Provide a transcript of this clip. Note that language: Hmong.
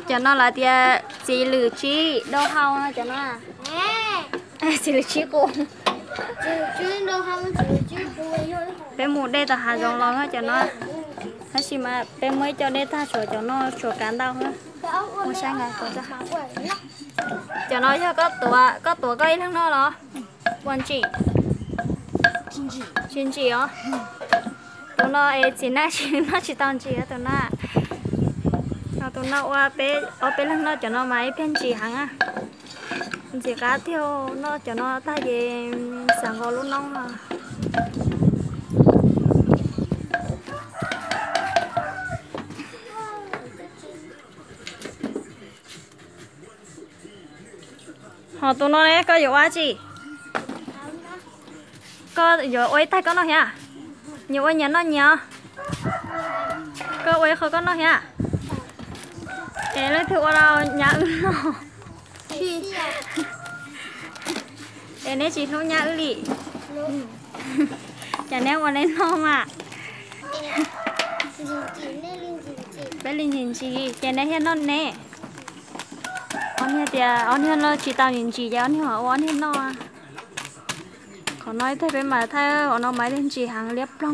Cov no lawv tias txiv lwm tsib dau hau no cov no. Txiv lwm tsib qus. Peb mus dej tau hav zoov los cov no. Tab sis mas peb muaj ib co dej tag tshuav cov no tshuav kav ntau. Mus saib nqa. Cov no yog koj tuav koj ib leeg noj los? Ua ntsim? Tsis ntsim os. Tus no es txiv neej tsis noj tsis tau ntsim tus no. Tus no ua peb ob peb leeg noj cov no mas ib pliag ntsim heev. Ntxim qab tiag, noj cov no tag ces xav nkaus lub noob no. Ho tus no ne koj yuav ua dab tsi? Koj yuav ua ib taig koj noj thiab? Nyias ua nyias noj nyias. Koj ua ib qho koj noj thiab? Es leej twg ua rau nyab wb noj? Es neb tsis hlub nyab wb li? Cas neb ua neb noj mas? Peb li ntsim ntsim ces neb thiaj noj ne. Ob niag tias ob niag no tsis tau ntsim ntsim ces ob niag ua ob niag noj. Qhov no ib teg peb mas thaij qhov no mas ib teg ntsim heev liab ploog.